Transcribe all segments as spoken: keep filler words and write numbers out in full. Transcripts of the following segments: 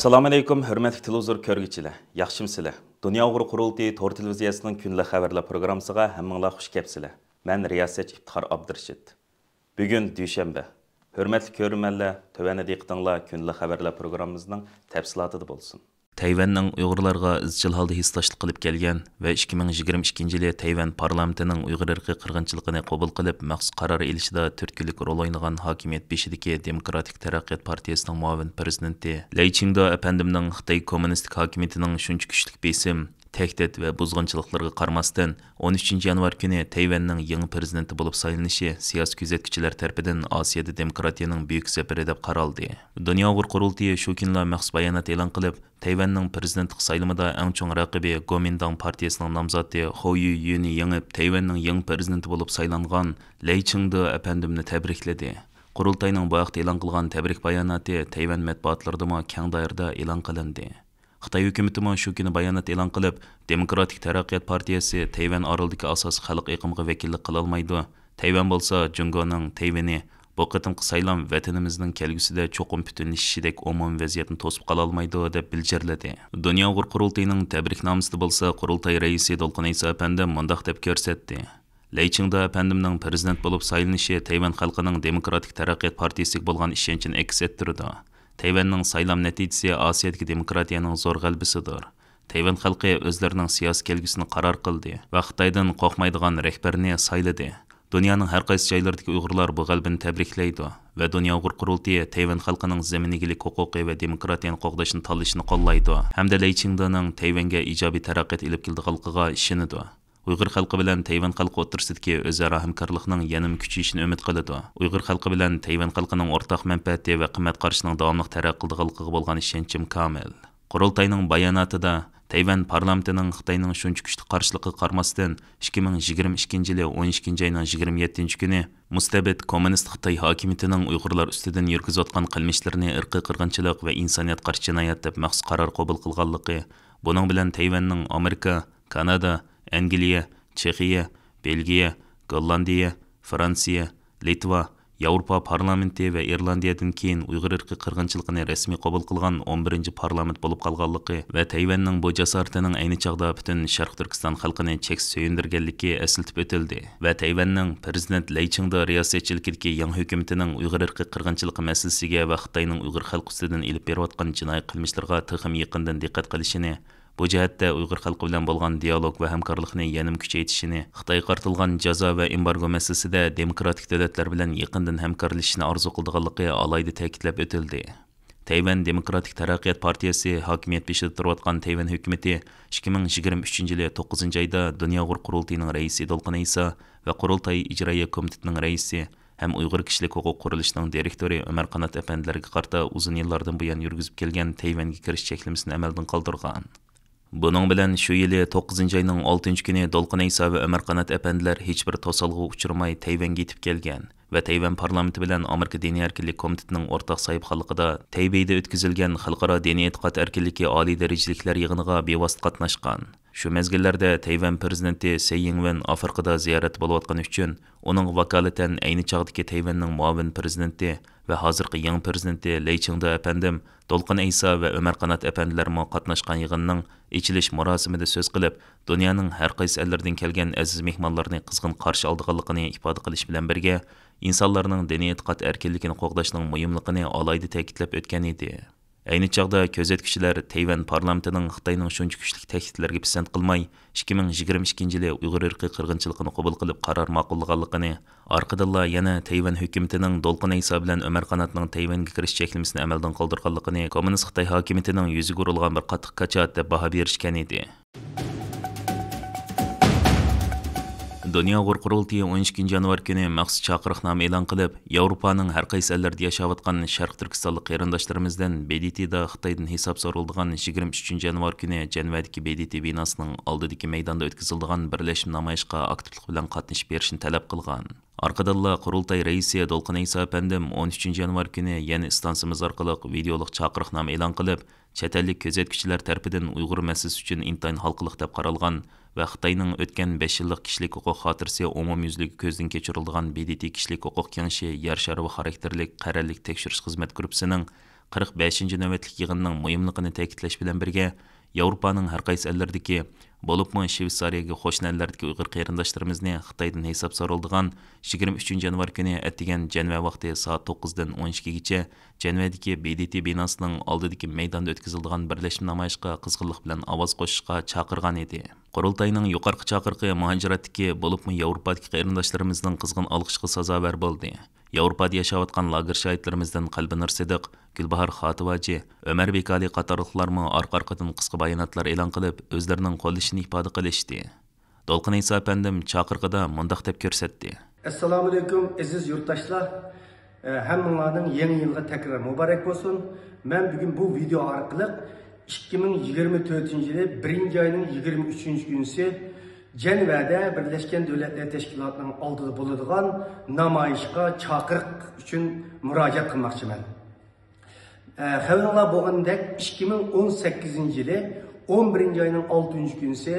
ئەسسالامۇئەلەيكۇم، ھۆرمەتلىك تېلېۋىزور كۆرگۈچىلەر، ياخشىمۇسىلەر؟ دۇنيا ئۇيغۇر قۇرۇلتىيى تور تېلېۋىزىيەسىنىڭ كۈندىلىك خەۋەرلەر پروگراممىسىغا ھەممىڭلار خۇش كەپسىلەر. مەن رىياسەتچى ئىپتىخار ئابدۇرېشىت. بۈگۈن دۈشەنبە. ھۆرمەتلىك كۆرۈرمەنلەر، تۆۋەندە دىققىتىڭلار كۈندىلىك خەۋەرلەر پروگراممىمىزنىڭ تەپسىلاتىدا بولسۇن. تەيۋەننىڭ ئۇيغۇرلارغا ئىزچىل ھالدا ھېسداشلىق قىلىپ كەلگەن ۋە ئىككى مىڭ يىگىرمە ئىككىنچى يىلى تەيۋەن پارلامېنتىنىڭ ئۇيغۇر ئىرقىي قىرغىنچىلىقىنى قوبۇل قىلىپ، مەخسۇس قارار ئېلىشىدا تۈرتكىلىك رول ئوينىغان ھاكىمىيەت بېشىدىكى دېموكراتىك تەرەققىيات پارتىيىسىنىڭ مۇئاۋىن پىرېزىدېنتى لەي چىڭدې ئەپەندىمنىڭ خىتاي كوممۇنىستىك ھاكىمىيىتىنىڭ شۇنچە كۈچلۈك بېسىم، تەھدىت ۋە بۇزغۇنچىلىقلىرىغا قارىماستىن، ئون ئۈچىنچى يانۋار كۈنى تەيۋەننىڭ يېڭى پىرېزىدېنتى بولۇپ سايلىنىشى سىياسىي كۆزەتكۈچىلەر تەرىپىدىن ئاسىيادا دېموكراتىيەنىڭ بۈيۈك زەپىرى دەپ قارالدى. دۇنيا ئۇيغۇر قۇرۇلتىيى شۇ كۈنلا مەخسۇس بايانات ئېلان قىلىپ، تەيۋەننىڭ پىرېزىدېنتلىق سايلىمىدا ئەڭ چوڭ رەقىبى گومىنداڭ پارتىيىسىنىڭ نامزاتى خو يۈيۈنى يېڭىپ، تەيۋەننىڭ يېڭى پىرېزىدېنتى بولۇپ سايلانغان لەي چىڭدې ئەپەندىمنى تەبرىكلىدى. قۇرۇلتاينىڭ بۇ ھەقتە ئېلان قىلغان تەبرىك باياناتى تەيۋەن مەتبۇئاتلىرىدىمۇ كەڭ دائىرىدە ئېلان قىلىندى. خىتاي ھۆكۈمىتىمۇ شۇ كۈنى بايانات ئېلان قىلىپ، دېموكراتىك تەرەققىيات پارتىيەسى تەيۋەن ئارىلىدىكى ئاساسىي خەلق ئېقىمىغا ۋەكىللىك قىلالمايدۇ. تەيۋەن بولسا جۇڭگونىڭ تەيۋىنى، بۇ قېتىمقى سايلام ۋەتىنىمىزنىڭ كەلگۈسىدە چوقۇم پۈتۈنلىشىشىدەك ئومۇمىي ۋەزىيەتنى توسۇپ قالالمايدۇ، دەپ بىلجىرلىدى. دۇنيا ئۇيغۇر قۇرۇلتىيىنىڭ تەبرىكنامىسىدە بولسا قۇرۇلتاي رەئىسى دولقۇن ئەيسا ئەپەندى مۇنداق دەپ كۆرسەتتى. لەي چىڭدې ئەپەندىمنىڭ پىرېزىدېنت بولۇپ سايلىنىشى تەيۋەن خەلقىنىڭ دېموكراتىك تەرەققىيات پارتىيىسىگە بولغان ئىشەنچىنى ئەكس ئەتتۈرىدۇ. تەيۋەننىڭ سايلام نەتىجىسى ئاسىيادىكى دېموكراتىيەنىڭ زور غەلىبىسىدۇر. تەيۋەن خەلقى ئۆزلىرىنىڭ سىياسىي كەلگۈسىنى قارار قىلدى ۋە خىتايدىن قورقمايدىغان رەھبەرنى سايلىدى. دۇنيانىڭ ھەر قايسى جايلىرىدىكى ئۇيغۇرلار بۇ غەلىبىنى تەبرىكلەيدۇ ۋە دۇنيا ئۇيغۇر قۇرۇلتىيى تەيۋەن خەلقىنىڭ زېمىن ئىگىلىك ھوقۇقى ۋە دېموكراتىيەنى قوغداشنى تاللىشىنى قوللايدۇ ھەمدە لەي چىڭدېنىڭ تەيۋەنگە ئىجابىي تەرەققىيات ئېلىپ كېلىدىغانلىقىغا ئىشىنىدۇ. ئۇيغۇر خەلقى بىلەن تەيۋەن خەلقى ئوتتۇرىسىدىكى ئۆزئارا ھەمكارلىقنىڭ يەنىمۇ كۈچىيىشىنى ئۈمىد قىلىدۇ. ئۇيغۇر خەلقى بىلەن تەيۋەن خەلقىنىڭ ئورتاق مەنپەئەتى ۋە قىممەت قارىشىنىڭ داۋاملىق تەرەققىي قىلىدىغانلىقىغا بولغان ئىشەنچىم كامىل. قۇرۇلتاينىڭ باياناتىدا، تەيۋەن پارلامېنتىنىڭ خىتاينىڭ شۇنچە كۈچلۈك قارشىلىقىغا قارىماستىن، ئىككى مىڭ يىگىرمە ئىككىنچى يىلى ئون ئىككىنچى ئاينىڭ يىگىرمە يەتتىنچى كۈنى مۇستەبىت كوممۇنىست خىتاي ھاكىمىيىتىنىڭ ئۇيغۇرلار ئۈستىدىن يۈرگۈزۈۋاتقان قىلمىشلىرىنى ئىرقىي قىرغىنچىلىق ۋە ئىنسانىيەتقا قارشى جىنايەت دەپ مەخسۇس قارار قوبۇل قىلغانلىقى، بۇنىڭ بىلەن تەيۋەننىڭ ئامېرىكا، كانادا، ئەنگلىيە، چېخىيە، بېلگىيە، گوللاندىيە، فرانسىيە، لىتۋا، ياۋروپا پارلامېنتى ۋە ئىرلاندىيەدىن كېيىن ئۇيغۇر ئىرقىي قىرغىنچىلىقىنى رەسمىي قوبۇل قىلغان ئون بىرىنچى پارلامېنت بولۇپ قالغانلىقى ۋە تەيۋەننىڭ بۇ جاسارىتىنىڭ ئەينى چاغدا پۈتۈن شەرقىي تۈركىستان خەلقىنى چەكسىز سۆيۈندۈرگەنلىكى ئەسلىتىپ ئۆتۈلدى ۋە تەيۋەننىڭ پىرېزىدېنت لەي چىڭدې رىياسەتچىلىكىدىكى يېڭى ھۆكۈمىتىنىڭ ئۇيغۇر ئىرقىي قىرغىنچىلىقى مەسىلىسىگە ۋە خىتاينىڭ ئۇيغۇر خەلقى ئۈستىدىن ئېلىپ بېرىۋاتقان جىنايى قىلمىشلىرىغا تېخىمۇ يېقىندىن دىققەت قىلىشىنى، بۇ جەھەتتە ئۇيغۇر خەلقى بىلەن بولغان دىيالوگ ۋە ھەمكارلىقنى يەنىمۇ كۈچەيتىشىنى، خىتايغا قارىتىلغان جازا ۋە ئېمبارگو مەسىلىسىدە دېموكراتىك دۆلەتلەر بىلەن يېقىندىن ھەمكارلىشىشنى ئارزۇ قىلىدىغانلىقى ئالاھىدە تەكىتلەپ ئۆتۈلدى. تەيۋەن دېموكراتىك تەرەققىيات پارتىيىسى ھاكىمىيەت بېشىدا تۇرۇۋاتقان تەيۋەن ھۆكۈمىتى ئىككى مىڭ يىگىرمە ئۈچىنچى يىلى توققۇزىنچى ئايدا دۇنيا ئۇيغۇر قۇرۇلتىيىنىڭ رەئىسى دولقۇن ئەيسا ۋە قۇرۇلتاي ئىجرائىيە كومىتېتىنىڭ رەئىسى، ھەم ئۇيغۇر كىشىلىك ھوقۇق قۇرۇلۇشىنىڭ دىرېكتورى ئۆمەر قانات ئەپەندىلەرگە قارىتا ئۇزۇن يىللاردىن بۇيان يۈرگۈزۈپ كەلگەن تەيۋەنگە كىرىش چەكلىمىسىنى ئەمەلدىن قالدۇرغان. بۇنىڭ بىلەن شۇ يىلى توققۇزىنچى ئاينىڭ ئالتىنچى كۈنى دولقۇن ئەيسا ۋە ئۆمەر قانات ئەپەندىلەر ھېچبىر توسالغۇغا ئۇچرىماي تەيۋەنگە يېتىپ كەلگەن ۋە تەيۋەن پارلامېنتى بىلەن ئامېرىكا دىنىي ئەركىنلىك كومىتېتىنىڭ ئورتاق ساھىبخانلىقىدا تەيبېيدە ئۆتكۈزۈلگەن خەلقئارا دىنىي ئېتىقاد ئەركىنلىكى ئالىي دەرىجىلىكلەر يىغىنىغا بىۋاسىتە قاتناشقان. شۇ مەزگىللەردە تەيۋەن پىرېزىدېنتى سەي يىڭۋېن ئافرىقىدا زىيارەتتە بولۇۋاتقىنى ئۈچۈن، ئۇنىڭغا ۋاكالىتەن ئەينى چاغدىكى تەيۋەننىڭ مۇئاۋىن پىرېزىدېنتى ۋە ھازىرقى يېڭى پىرېزىدېنتى لەي چىڭدې ئەپەندىم، دولقۇن ئەيسا ۋە ئۆمەر قانات ئەپەندىلەرمۇ قاتناشقان يىغىننىڭ ئېچىلىش مۇراسىمىدا سۆز قىلىپ، دۇنيانىڭ ھەر قايسى ئەللىرىدىن كەلگەن ئەزىز مېھمانلارنى قىزغىن قارشى ئالىدىغانلىقىنى ئىپادە قىلىش بىلەن بىرگە، ئىنسانلارنىڭ دىنىي ئېتىقاد ئەركىنلىكىنى قوغداشنىڭ مۇھىملىقىنى ئالاھىدە تەكىتلەپ ئۆتكەن ئىدى. ئەينى چاغدا كۆزەتكۈچىلەر تەيۋەن پارلامېنتىنىڭ خىتاينىڭ شۇنچە كۈچلۈك تەھدىتلەرگە پىسەنت قىلماي، ئىككى مىڭ يىگىرمە ئىككىنچى يىلى ئۇيغۇر ئىرقىي قىرغىنچىلىقىنى قوبۇل قىلىپ قارار ماقۇللىغانلىقىنى، ئارقىدىنلا يەنە تەيۋەن ھۆكۈمىتىنىڭ دولقۇن ئەيسا بىلەن ئۆمەر قاناتنىڭ تەيۋەنگە كىرىش چەكلىمىسىنى ئەمەلدىن قالدۇرغانلىقىنى، كوممۇنىست خىتاي ھاكىمىيىتىنىڭ يۈزىگە ئۇرۇلغان بىر قاتتىق كاچات دەپ باھا بېرىشكەن ئىدى. دۇنيا ئۇيغۇر قۇرۇلتىيى ئون ئىككىنچى يانۋار كۈنى مەخسۇس چاقىرىقنامە ئېلان قىلىپ، ياۋروپانىڭ ھەر قايسى ئەللىرىدە ياشاۋاتقان شەرقىي تۈركىستانلىق قېرىنداشلىرىمىزدىن ب د ت دا خىتايدىن ھېساب سورىلىدىغان يىگىرمە ئۈچىنچى يانۋار كۈنى جەنۋەدىكى ب د ت بىناسىنىڭ ئالدىدىكى مەيداندا ئۆتكۈزۈلىدىغان بىرلەشمە نامايىشقا ئاكتىپلىق بىلەن قاتنىشىپ بېرىشنى تەلەپ قىلغان. ئارقىدىنلا قۇرۇلتاي رەئىسى دولقۇن ئەيسا ئەپەندىم ئون ئۈچىنچى يانۋار كۈنى يەنە ئىستانسىمىز ئارقىلىق ۋىدېئولۇق چاقىرىقنامە ئېلان قىلىپ، چەت ئەللىك كۆزەتكۈچىلەر تەرىپىدىن ئۇيغۇر مەسىلىسى ئۈچۈن ئىنتايىن ھالقىلىق دەپ قارالغان ۋە خىتاينىڭ ئۆتكەن بەش يىللىق كىشىلىك ھوقۇق خاتىرىسى ئومۇميۈزلۈك كۆزدىن كەچۈرۈلىدىغان ب د ت كىشىلىك ھوقۇق كېڭىشى يەر شارى خاراكتېرلىك قەرەللىك تەكشۈرۈش خىزمەت گۇرۇپپىسىنىڭ قىرىق بەشىنچى نۆۋەتلىك يىغىننىڭ مۇھىملىقىنى تەكىتلەش بىلەن بىرگە، ياۋروپانىڭ ھەر قايسى ئەللىرىدىكى، بولۇپمۇ شۋېتسارىيەگە قوشنا ئەللەردىكى ئۇيغۇر قېرىنداشلىرىمىزنى خىتايدىن ھېساب سورىلىدىغان يىگىرمە ئۈچىنچى يانۋار كۈنى ئەتىگەن جەنۋە ۋاقتى سائەت توققۇزدىن ئون ئىككىگىچە جەنۋەدىكى بى دى تې بىناسىنىڭ ئالدىدىكى مەيداندا ئۆتكۈزۈلىدىغان بىرلەشمە نامايىشقا قىزغىنلىق بىلەن ئاۋاز قوشۇشقا چاقىرغان ئىدى. قۇرۇلتاينىڭ يۇقىرىقى چاقىرىقى مۇھاجىرەتتىكى، بولۇپمۇ ياۋروپادىكى قېرىنداشلىرىمىزنىڭ قىزغىن ئالقىشىغا سازاۋەر بولدى. ياۋروپادا ياشاۋاتقان لاگېر شاھىتلىرىمىزدىن قەلبىنۇر سىدىق، گۈلباھار خاتىۋاجى، ئۆمەر بىكالى قاتارلىقلارمۇ ئارقا-ئارقىدىن قىسقا باياناتلار ئېلان قىلىپ، ئۆزلىرىنىڭ قوللىشىنى ئىپادە قىلىشتى. دولقۇن ئەيسا ئەپەندىم چاقىرىقىدا مۇنداق دەپ كۆرسەتتى. ئەسسالامۇئەلەيكۇم، ئەزىز يۇرتداشلار. ئە، ھەممىڭلارنىڭ يېڭى يىلىغا تەكرار مۇبارەك بولسۇن. مەن بۈگۈن بۇ ۋىدېئو ئارقىلىق ئىككى مىڭ يىگىرمە تۆتىنچى يىلى بىرىنچى ئاينىڭ يىگىرمە ئۈچىنچى كۈنىسى جەنۋەدە بىرلەشكەن دۆلەتلەر تەشكىلاتىنىڭ ئالدىدا بولىدىغان نامايىشقا چاقىرىق ئۈچۈن مۇراجىئەت قىلماقچىمەن. ئە، خەۋىرىڭلار بولغىنىدەك، ئىككى مىڭ ئون سەككىزىنچى يىلى ئون بىرىنچى ئاينىڭ ئالتىنچى كۈنىسى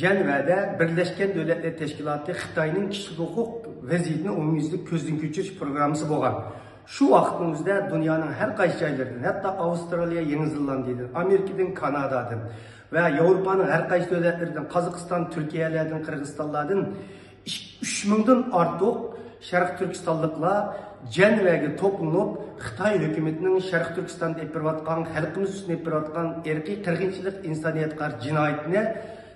جەنۋەدە بىرلەشكەن دۆلەتلەر تەشكىلاتى خىتاينىڭ كىشىلىك ھوقۇق ۋەزىيىتىنى ئومۇميۈزلۈك كۆزدىن كەچۈرۈش پروگراممىسى بولغان. شۇ ۋاقىتنىڭ ئۆزىدە دۇنيانىڭ ھەر قايسى جايلىرىدىن، ھەتتا ئاۋسترالىيە، يېڭى زېلاندىيەدىن، ئامېرىكىدىن، كانادادىن ۋە ياۋروپانىڭ ھەر قايسى دۆلەتلىرىدىن، قازاقىستان، تۈركىيەلەردىن، قىرغىزىستانلاردىن ئۈچ مىڭدىن ئارتۇق شەرقىي تۈركىستانلىقلار جەنۋەگە توپلىنىپ، خىتاي ھۆكۈمىتىنىڭ شەرقىي تۈركىستاندا ئېلىپ بېرىۋاتقان، خەلقىمىز ئۈستىدە ئېلىپ بېرىۋاتقان ئىرقىي قىرغىنچىلىق، ئىنسانىيەتكە قارشى جىنايىتىنى،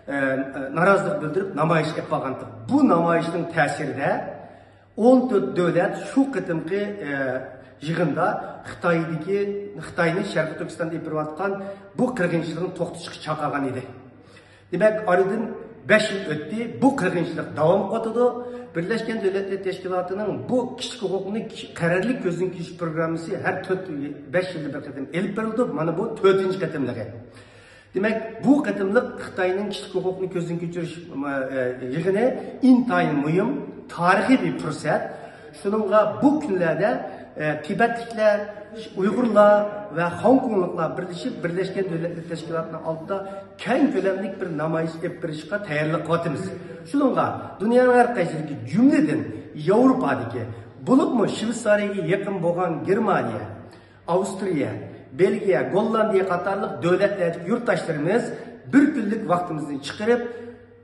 ئە، ئە، نارازىلىق بىلدۈرۈپ نامايىش ئېلىپ بارغانتى. بۇ نامايىشنىڭ تەسىرىدە ئون تۆت دۆلەت شۇ قېتىمقى، ئە، يىغىندا خىتايدىكى، خىتاينى شەرقىي تۈركىستاندا ئېلىپ بېرىۋاتقان بۇ قىرغىنچىلىقنى توختىتىشقا چاقىرغان ئىدى. دېمەك، ئارىدىن بەش يىل ئۆتتى. بۇ قىرغىنچىلىق داۋام قىلىۋاتىدۇ. بىرلەشكەن دۆلەتلەر تەشكىلاتىنىڭ بۇ كىشىلىك ھوقۇقنى قەرەللىك كۆزدىن كېچىرىش پروگراممىسى ھەر تۆت، بەش يىلدا بىر قېتىم ئېلىپ بېرىلىدۇ. مانا بۇ تۆتىنچى قېتىملىقى. دېمەك، بۇ قېتىملىق خىتاينىڭ كىشىلىك ھوقۇقنى كۆزدىن كەچۈرۈش، ئە، يىغىنى ئىنتايىن مۇھىم، تارىخىي بىر پۇرسەت. شۇنىڭغا بۇ كۈنلەردە، ئە، تىبەتلىكلەر، ئۇيغۇرلار ۋە خوڭكوڭلۇقلار بىرلىشىپ، بىرلەشكەن دۆلەتلەر تەشكىلاتىنىڭ ئالدىدا كەڭ كۆلەملىك بىر نامايىش ئېلىپ بېرىشقا تەييارلىق قىلىۋاتىمىز. شۇنىڭغا دۇنيانىڭ ھەر قايسىدىكى، جۈملىدىن ياۋروپادىكى، بولۇپمۇ شۋېتسارىيەگە يېقىن بولغان گېرمانىيە، ئاۋسترىيە، بېلگىيە، گوللاندىيە قاتارلىق دۆلەتلەردىكى يۇرتداشلىرىمىز بىر كۈنلۈك ۋاقتىمىزنى چىقىرىپ،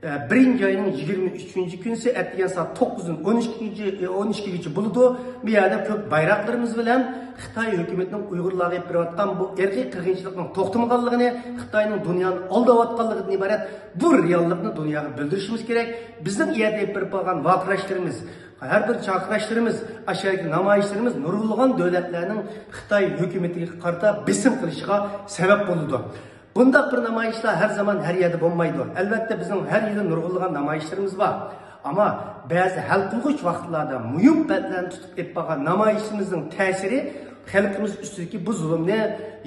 ئە، بىرىنچى ئاينىڭ يىگىرمە ئۈچىنچى كۈنىسى ئەتىگەن سائەت توققۇزدىن ئون ئىككىگىچە، ئون ئىككىگىچە بولىدۇ. بۇ يەردە كۆك بايراقلىرىمىز بىلەن خىتاي ھۆكۈمىتىنىڭ ئۇيغۇرلارغا ئېلىپ بېرىۋاتقان بۇ ئىرقىي قىرغىنچىلىقنىڭ توختىمىغانلىقىنى، خىتاينىڭ دۇنيانى ئالداۋاتقانلىقىدىن ئىبارەت بۇ رېئاللىقنى دۇنياغا بىلدۈرۈشىمىز كېرەك. بىزنىڭ ئۇ يەردە ئېلىپ بېرىپ بارغان ۋارقىراشلىرىمىز، ھەر بىر چاقىرىشلىرىمىز، ئاشۇ يەردىكى نامايىشلىرىمىز نۇرغۇنلىغان دۆلەتلەرنىڭ خىتاي ھۆكۈمىتىگە قارىتا بېسىم قىلىشىغا سەۋەب بولىدۇ. بۇنداق بىر نامايىشلار ھەر زامان، ھەر يەردە بولمايدۇ. ئەلۋەتتە، بىزنىڭ ھەر يىلى نۇرغۇنلىغان نامايىشلىرىمىز بار. ئەمما بەزى ھەل قىلغۇچ ۋاقىتلاردا مۇھىم پەيتلەرنى تۇتۇپ ئېلىپ بارغان نامايىشىمىزنىڭ تەسىرى خەلقىمىز ئۈستىدىكى بۇ زۇلۇمنى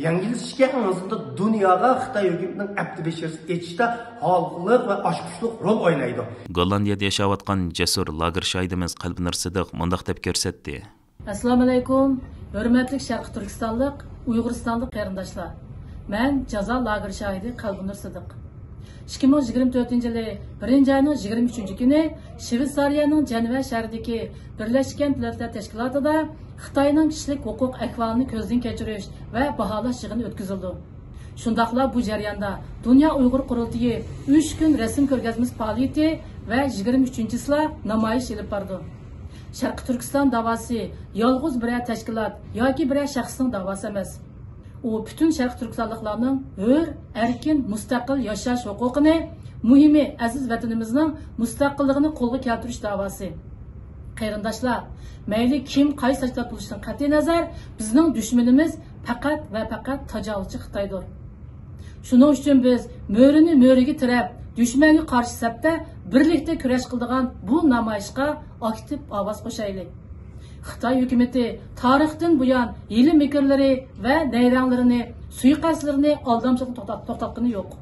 يەڭگىللىتىشكە، ئەڭ ئازىدا دۇنياغا خىتاي ھۆكۈمىتىنىڭ ئەپتى بېشىرىسىنى ئېچىشتا ھالقىلىق ۋە ئاچقۇچلۇق رول ئوينايدۇ. گوللاندىيەدە ياشاۋاتقان جەسۇر لاگېر شاھىدىمىز قەلبىنۇر سىدىق مۇنداق دەپ كۆرسەتتى. ئەسسالامۇئەلەيكۇم، ھۆرمەتلىك شەرقىي تۈركىستانلىق، ئۇيغۇرىستانلىق قېرىنداشلار. مەن جازا لاگېر شاھىدى قەلبىنۇر سىدىق. ئىككى مىڭ يىگىرمە تۆتىنچى يىلى بىرىنچى ئاينىڭ يىگىرمە ئۈچىنچى كۈنى شۋېتسارىيەنىڭ جەنۋە شەھىرىدىكى بىرلەشكەن دۆلەتلەر تەشكىلاتىدا خىتاينىڭ كىشىلىك ھوقۇق ئەھۋالىنى كۆزدىن كەچۈرۈش ۋە باھالاش يىغىنى ئۆتكۈزۈلىدۇ. شۇنداقلا بۇ جەرياندا دۇنيا ئۇيغۇر قۇرۇلتىيى ئۈچ كۈن رەسىم كۆرگەزمىسى پائالىيىتى ۋە يىگىرمە ئۈچىنچىسىلا نامايىش ئېلىپ بارىدۇ. شەرقىي تۈركىستان داۋاسى يالغۇز بىرەر تەشكىلات ياكى بىرەر شەخسنىڭ داۋاسى ئەمەس. ئۇ پۈتۈن شەرقىي تۈركىستانلىقلارنىڭ ھۆر، ئەركىن، مۇستەقىل ياشاش ھوقۇقىنى، مۇھىمى ئەزىز ۋەتىنىمىزنىڭ مۇستەقىللىقىنى قولغا كەلتۈرۈش داۋاسى. قېرىنداشلار، مەيلى كىم قايسى تەشكىلات بولۇشىدىن قەتئىينەزەر، بىزنىڭ دۈشمىنىمىز پەقەت ۋە پەقەت تاجاۋۇزچى خىتايدۇر. شۇنىڭ ئۈچۈن بىز مۆرىنى مۆرىگە تىرەپ، دۈشمەنگە قارشى سەپتە بىرلىكتە كۈرەش قىلىدىغان بۇ نامايىشقا ئاكتىپ ئاۋاز قوشايلى. خىتاي ھۆكۈمىتى تارىختىن بۇيان ھىيلە-مىكىرلىرى ۋە نەيرەڭلىرىنى، سۇيىقەستلىرىنى، ئالدامچىلىقنى توختات-، توختاتقىنى يوق.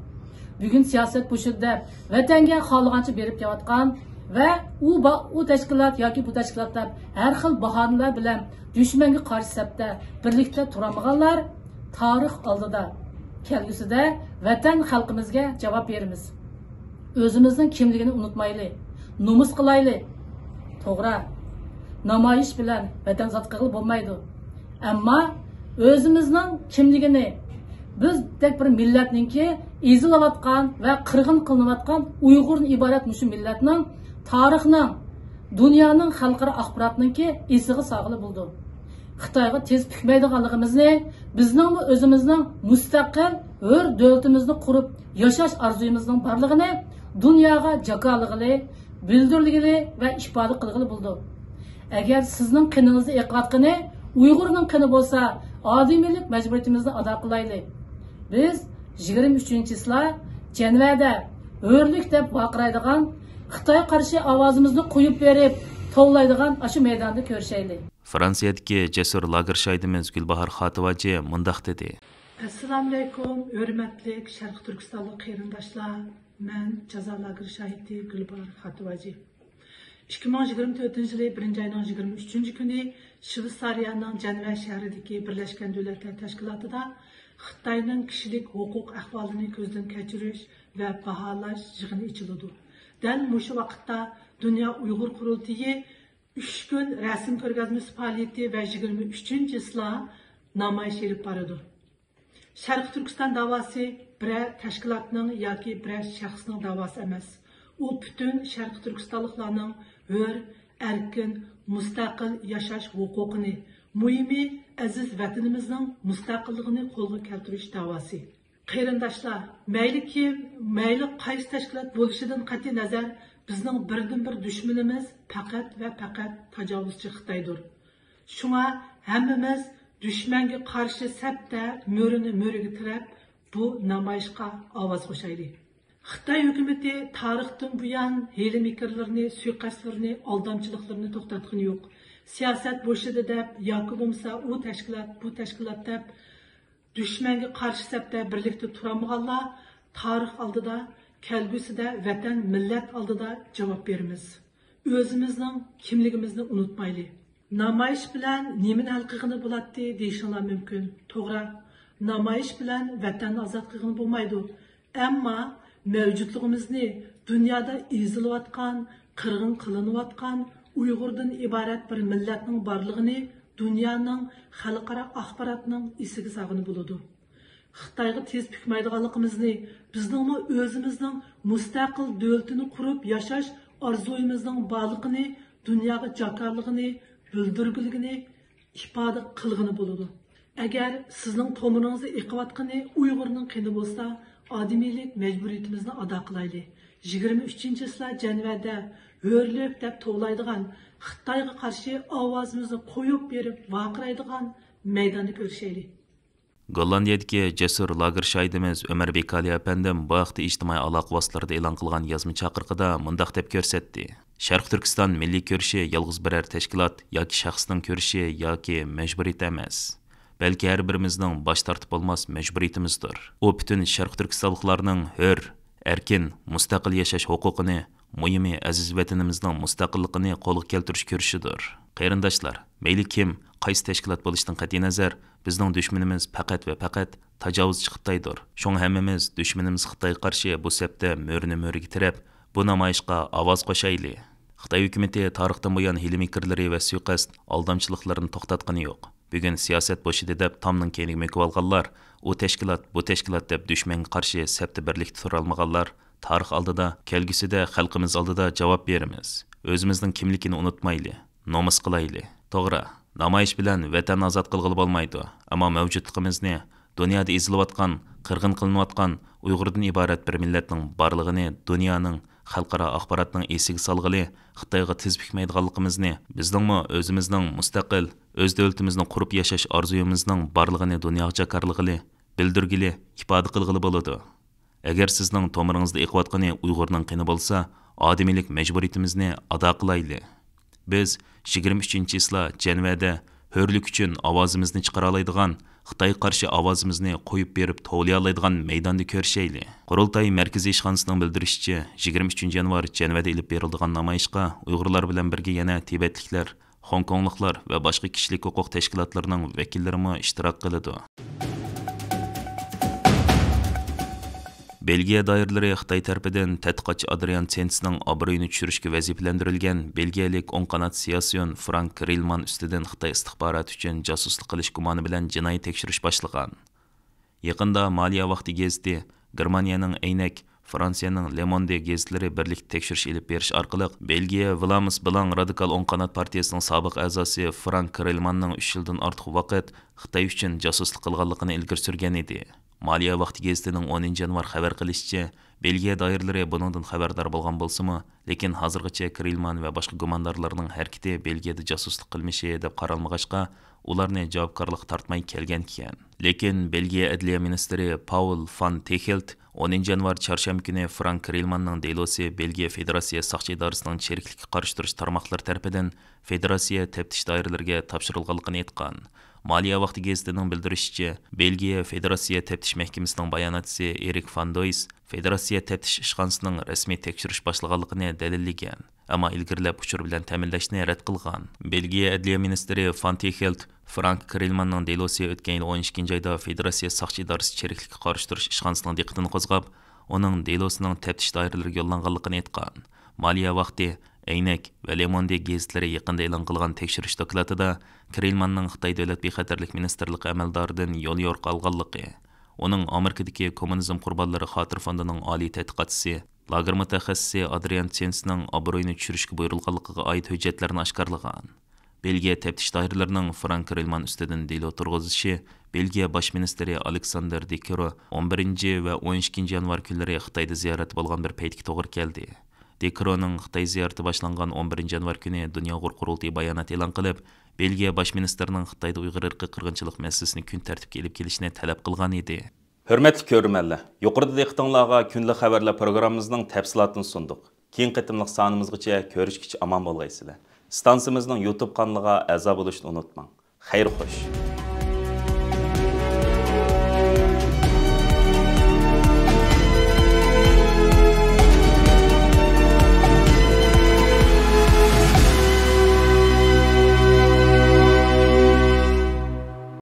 بۈگۈن سىياسەت بۇ شىددەت ۋەتەنگە خالىغانچە بېرىپ كېلىۋاتقان ۋە ئۇ با-، ئۇ تەشكىلات ياكى بۇ تەشكىلات دەپ ھەر خىل باھانىلەر بىلەن دۈشمەنگە قارشى سەپتە بىرلىكتە تۇرالمىغانلار تارىخ ئالدىدا، كەلگۈسىدە ۋەتەن خەلقىمىزگە جاۋاب بېرىمىز. ئۆزىمىزنىڭ كىملىكىنى ئۇنتۇمايلى، نومۇس قىلايلى. توغرا، نامايىش بىلەن ۋەتەن ئازاد قىلغىلى بولمايدۇ. ئەمما ئۆزىمىزنىڭ كىملىكىنى، بىزدەك بىر مىللەتنىڭكى ئېزىلىۋاتقان ۋە قىرغىن قىلىنىۋاتقان ئۇيغۇردىن ئىبارەت مۇشۇ مىللەتنىڭ تارىخنىڭ، دۇنيانىڭ خەلقئارا ئاخباراتنىڭكى ئېسىگە سالغىلى بولىدۇ. خىتايغا تىز پۈكمەيدىغانلىقىمىزنى، بىزنىڭمۇ ئۆزىمىزنىڭ مۇستەقىل، ھۆر دۆلىتىمىزنى قۇرۇپ ياشاش ئارزۇيىمىزنىڭ بارلىقىنى دۇنياغا جاكارلىغىلى، بىلدۈرگىلى ۋە ئىپادە قىلغىلى بولىدۇ. ئەگەر سىزنىڭ قېنىڭىزدا ئېقىۋاتقىنى ئۇيغۇرنىڭ قېنى بولسا، ئادىمىيلىك مەجبۇرىيىتىمىزنى ئادا قىلايلى. بىز يىگىرمە ئۈچىنچى چىسلا جەنۋەدە ھۆرلۈك دەپ ۋارقىرايدىغان، خىتايغا قارشى ئاۋازىمىزنى قويۇپ بېرىپ توۋلايدىغان ئاشۇ مەيداندا كۆرۈشەيلى. فرانسىيەدىكى جەسۇر لاگېر شاھىدىمىز گۈلباھار خاتىۋاجى مۇنداق دېدى. ئەسسالامۇئەلەيكۇم، ھۆرمەتلىك شەرقىي تۈركىستانلىق قېرىنداشلار، مەن جازا لاگېر شاھىتى گۈلباھار خاتىۋاجى. ئىككى مىڭ يىگىرمە تۆتىنچى يىلى بىرىنچى ئاينىڭ يىگىرمە ئۈچىنچى كۈنى شۋېتسارىيەنىڭ جەنۋە شەھىرىدىكى بىرلەشكەن دۆلەتلەر تەشكىلاتىدا خىتاينىڭ كىشىلىك ھوقۇق ئەھۋالىنى كۆزدىن كەچۈرۈش ۋە باھالاش يىغىنى ئېچىلىدۇ. دەل مۇشۇ ۋاقىتتا دۇنيا ئۇيغۇر قۇرۇلتىيى ئۈچ كۈن رەسىم كۆرگەزمىسى پائالىيىتى ۋە يىگىرمە ئۈچىنچى چىسلا نامايىش ئېلىپ بارىدۇ. شەرقىي تۈركىستان داۋاسى بىرەر تەشكىلاتنىڭ ياكى بىرەر شەخسنىڭ داۋاسى ئەمەس. ئۇ پۈتۈن شەرقىي تۈركىستانلىقلارنىڭ ھۆر، ئەركىن، مۇستەقىل ياشاش ھوقۇقىنى، مۇھىمى ئەزىز ۋەتىنىمىزنىڭ مۇستەقىللىقىنى قولغا كەلتۈرۈش داۋاسى. قېرىنداشلار، مەيلى كىم، مەيلى قايسى تەشكىلات بولۇشىدىن قەتئىينەزەر، بىزنىڭ بىردىنبىر دۈشمىنىمىز پەقەت ۋە پەقەت تاجاۋۇزچى خىتايدۇر. شۇڭا ھەممىمىز دۈشمەنگە قارشى سەپتە مۆرىنى مۆرىگە تىرەپ، بۇ نامايىشقا ئاۋاز قوشايلى. خىتاي ھۆكۈمىتى تارىختىن بۇيان ھىيلە-مىكىرلىرىنى، سۇيىقەستلىرىنى، ئالدامچىلىقلىرىنى توختاتقىنى يوق. سىياسەت بوشىدى دەپ ياكى بولمىسا ئۇ تەشكىلات، بۇ تەشكىلات دەپ دۈشمەنگە قارشى سەپتە بىرلىكتە تۇرالمىغانلار تارىخ ئالدىدا، كەلگۈسىدە ۋەتەن، مىللەت ئالدىدا جاۋاب بېرىمىز. ئۆزىمىزنىڭ كىملىكىمىزنى ئۇنتۇمايلى. نامايىش بىلەن نېمىنى ھەل قىلغىلى بولاتتى دېيىشىڭلار مۇمكىن. توغرا، نامايىش بىلەن ۋەتەننى ئازاد قىلغىلى بولمايدۇ. ئەمما مەۋجۇتلۇقىمىزنى دۇنيادا ئېزىلىۋاتقان، قىرغىن قىلىنىۋاتقان ئۇيغۇردىن ئىبارەت بىر مىللەتنىڭ بارلىقىنى دۇنيانىڭ خەلقئارا ئاخباراتنىڭ ئېسىگە سالغىلى بولىدۇ. خىتايغا تىز پۈكمەيدىغانلىقىمىزنى، بىزنىڭمۇ ئۆزىمىزنىڭ مۇستەقىل دۆلىتىنى قۇرۇپ ياشاش ئارزۇيىمىزنىڭ بارلىقىنى دۇنياغا جاكارلىغىنى، بىلدۈرگىلىگىنى، ئىپادە قىلغىنى بولىدۇ. ئەگەر سىزنىڭ تومۇرىڭىزدا ئېقىۋاتقىنى ئۇيغۇرنىڭ قېنى بولسا، ئادىمىيلىك مەجبۇرىيىتىمىزنى ئادا قىلايلى. يىگىرمە ئۈچىنچى چىسلا جەنۋەدە ھۆرلۈك دەپ توۋلايدىغان، خىتايغا قارشى ئاۋازىمىزنى قويۇپ بېرىپ ۋارقىرايدىغان مەيداندا كۆرۈشەيلى. گوللاندىيەدىكى جەسۇر لاگېر شاھىدىمىز ئۆمەر بىكالى ئەپەندىم بۇ ھەقتە ئىجتىمائىي ئالاقە ۋاسىتىلىرىدە ئېلان قىلغان يازما چاقىرىقىدا مۇنداق دەپ كۆرسەتتى: شەرقىي تۈركىستان مىللىي كۈرىشى يالغۇز بىرەر تەشكىلات ياكى شەخسنىڭ كۈرىشى ياكى مەجبۇرىيىتى ئەمەس، بەلكى ھەر بىرىمىزنىڭ باش تارتىپ بولماس مەجبۇرىيىتىمىزدۇر. ئۇ پۈتۈن شەرقىي تۈركىستانلىقلارنىڭ ھۆر، ئەركىن، مۇستەقىل ياشاش ھوقۇقىنى، مۇھىمى ئەزىز ۋەتىنىمىزنىڭ مۇستەقىللىقىنى قولغا كەلتۈرۈش كۈرىشىدۇر. قېرىنداشلار، مەيلى كىم، قايسى تەشكىلات بولۇشىدىن قەتئىينەزەر، بىزنىڭ دۈشمىنىمىز پەقەت ۋە پەقەت تاجاۋۇزچى خىتايدۇر. شۇڭا ھەممىمىز دۈشمىنىمىز خىتايغا قارشى بۇ سەپتە مۆرىنى مۆرىگە تىرەپ، بۇ نامايىشقا ئاۋاز قوشايلى. خىتاي ھۆكۈمىتى تارىختىن بۇيان ھىيلە-مىكىرلىرى ۋە سۇيىقەست، ئالدامچىلىقلىرىنى توختاتقىنى يوق. بۈگۈن سىياسەت بوشىدى دەپ تامنىڭ كەينىگە مۆكۈۋالغانلار، ئۇ تەشكىلات، بۇ تەشكىلات دەپ دۈشمەنگە قارشى سەپتە بىرلىكتە تۇرالمىغانلار تارىخ ئالدىدا، كەلگۈسىدە خەلقىمىز ئالدىدا جاۋاب بېرىمىز. ئۆزىمىزنىڭ كىملىكىنى ئۇنتۇمايلى، نومۇس قىلايلى. توغرا، نامايىش بىلەن ۋەتەننى ئازاد قىلغىلى بولمايدۇ، ئەمما مەۋجۇتلۇقىمىزنى دۇنيادا ئېزىلىۋاتقان، قىرغىن قىلىنىۋاتقان ئۇيغۇردىن ئىبارەت بىر مىللەتنىڭ بارلىقىنى دۇنيانىڭ خەلقئارا ئاخباراتنىڭ ئېسىگە سالغىلى، خىتايغا تىز پۈكمەيدىغانلىقىمىزنى، بىزنىڭمۇ ئۆزىمىزنىڭ مۇستەقىل، ئۆز دۆلىتىمىزنى قۇرۇپ ياشاش ئارزۇيىمىزنىڭ بارلىقىنى دۇنياغا جاكارلىغىلى، بىلدۈرگىلى، ئىپادە قىلغىلى بولىدۇ. ئەگەر سىزنىڭ تومۇرىڭىزدا ئېقىۋاتقىنى ئۇيغۇرنىڭ قېنى بولسا، ئادىمىيلىك مەجبۇرىيىتىمىزنى ئادا قىلايلى. بىز يىگىرمە ئۈچىنچى چىسلا جەنۋەدە ھۆرلۈك ئۈچۈن ئاۋازىمىزنى چىقىرالايدىغان، خىتايغا قارشى ئاۋازىمىزنى قويۇپ بېرىپ توۋلىيالايدىغان مەيداندا كۆرۈشەيلى. قۇرۇلتاي مەركىزىي ئىشخانىسىنىڭ بىلدۈرۈشىچە، يىگىرمە ئۈچىنچى يانۋار جەنۋەدە ئېلىپ بېرىلىدىغان نامايىشقا ئۇيغۇرلار بىلەن بىرگە يەنە تىبەتلىكلەر، خوڭكوڭلۇقلار ۋە باشقا كىشىلىك ھوقۇق تەشكىلاتلىرىنىڭ ۋەكىللىرىمۇ ئىشتىراك قىلىدۇ. بېلگىيە دائىرىلىرى خىتاي تەرىپىدىن تەتقىقاتچى ئادرىيان سېنسنىڭ ئابرۇيىنى چۈشۈرۈشكە ۋەزىپىلەندۈرۈلگەن بېلگىيەلىك ئوڭ قانات سىياسىيون فرانك رىلمان ئۈستىدىن خىتاي ئىستىخباراتى ئۈچۈن جاسۇسلۇق قىلىش گۇمانى بىلەن جىنايى تەكشۈرۈش باشلىغان. يېقىندا مالىيە ۋاقتى گېزىتى، گېرمانىيەنىڭ ئەينەك، فرانسىيەنىڭ لېموندې گېزىتلىرى بىرلىكتە تەكشۈرۈش ئېلىپ بېرىش ئارقىلىق، بېلگىيە ۋىلامس بىلان رادىكال ئوڭ قانات پارتىيىسىنىڭ سابىق ئەزاسى فرانك رىلماننىڭ ئۈچ يىلدىن ئارتۇق ۋاقىت خىتاي ئۈچۈن جاسۇسلۇق قىلغانلىقىنى ئىلگىرى سۈرگەن ئىدى. مالىيە ۋاقتى گېزىتىنىڭ ئونىنچى يانۋار خەۋەر قىلىشىچە، بېلگىيە دائىرىلىرى بۇنىڭدىن خەۋەردار بولغان بولسىمۇ، لېكىن ھازىرغىچە كرېلمان ۋە باشقا گۇماندارلارنىڭ ھەرىكىتى بېلگىيەدە جاسۇسلۇق قىلمىشى دەپ قارالمىغاچقا، ئۇلارنى جاۋابكارلىققا تارتماي كەلگەنىكەن. لېكىن بېلگىيە ئەدلىيە مىنىستىرى پاۋل فان تېخېلت ئونىنچى يانۋار چارشەنبە كۈنى فرانك كرېلماننىڭ دېلوسى بېلگىيە فېدېراتسىيە ساقچى ئىدارىسىنىڭ چىرىكلىككە قارشى تۇرۇش تارماقلىرى تەرىپىدىن فېدېراتسىيە تەپتىش دائىرىلىرىگە تاپشۇرۇلغانلىقىنى ئېيتقان. مالىيە ۋاقتى گېزىتىنىڭ بىلدۈرۈشىچە، بېلگىيە فېدېراتسىيە تەپتىش مەھكىمىسىنىڭ باياناتچىسى ئېرىك فان دويس فېدېراتسىيە تەپتىش ئىشخانىسىنىڭ رەسمىي تەكشۈرۈش باشلىغانلىقىنى دەلىللىگەن، ئەمما ئىلگىرىلەپ ئۇچۇر بىلەن تەمىنلەشنى رەت قىلغان. بېلگىيە ئەدلىيە مىنىستىرى فان تېخېلت فرانك كرېلماننىڭ دېلوسى ئۆتكەن يىل ئون ئىككىنچى ئايدا فېدېراتسىيە ساقچى ئىدارىسى چىرىكلىككە قارشى تۇرۇش ئىشخانىسىنىڭ دىققىتىنى قوزغاپ، ئۇنىڭ دېلوسىنىڭ تەپتىش دائىرىلىرىگە يوللانغانلىقىنى ئېيتقان. مالىيە ۋاقتى، ئەينەك ۋە لېموندې گېزىتلىرى يېقىندا ئېلان قىلغان تەكشۈرۈش دوكلاتىدا كرېلماننىڭ خىتاي دۆلەت بىخەتەرلىك مىنىستىرلىقى ئەمەلدارىدىن يول يورۇق ئالغانلىقى، ئۇنىڭ ئامېرىكىدىكى كوممۇنىزم قۇربانلىرى خاتىرە فوندىنىڭ ئالىي تەتقىقاتچىسى، لاگېر مۇتەخەسسىسى ئادرىيان سېنسنىڭ ئابرۇيىنى چۈشۈرۈشكە بۇيرۇلغانلىقىغا ئائىت ھۆججەتلەرنى ئاشكارىلىغان. بېلگىيە تەپتىش دائىرىلىرىنىڭ فرانك كرېلمان ئۈستىدىن دېلو تۇرغۇزۇشى بېلگىيە باش مىنىستىرى ئالېكساندېر دېكرو ئون بىرىنچى ۋە ئون ئىككىنچى يانۋار كۈنلىرى خىتايدا زىيارەتتە بولغان بىر پەيتكە توغرا كەلدى. دېكرونىڭ خىتاي زىيارىتى باشلانغان ئون بىرىنچى يانۋار كۈنى دۇنيا ئۇيغۇر قۇرۇلتىيى بايانات ئېلان قىلىپ، بېلگىيە باش مىنىستىرىنىڭ خىتايدا ئۇيغۇر ئىرقىي قىرغىنچىلىق مەسىلىسىنى كۈن تەرتىپكە ئېلىپ كېلىشنى تەلەپ قىلغان ئىدى. ھۆرمەتلىك كۆرۈرمەنلەر، يۇقىرىدا دىققىتىڭلارغا كۈندىلىك خەۋەرلەر پروگراممىمىزنىڭ تەپسىلاتىنى سۇندۇق. كېيىنكى قېتىملىق سانىمىزغىچە كۆرۈشكىچە ئامان بولغايسىلەر. ئىستانسىمىزنىڭ يۇتۇب قانىلىغا ئەزا بولۇشنى ئۇنتۇماڭ. خەير خوش.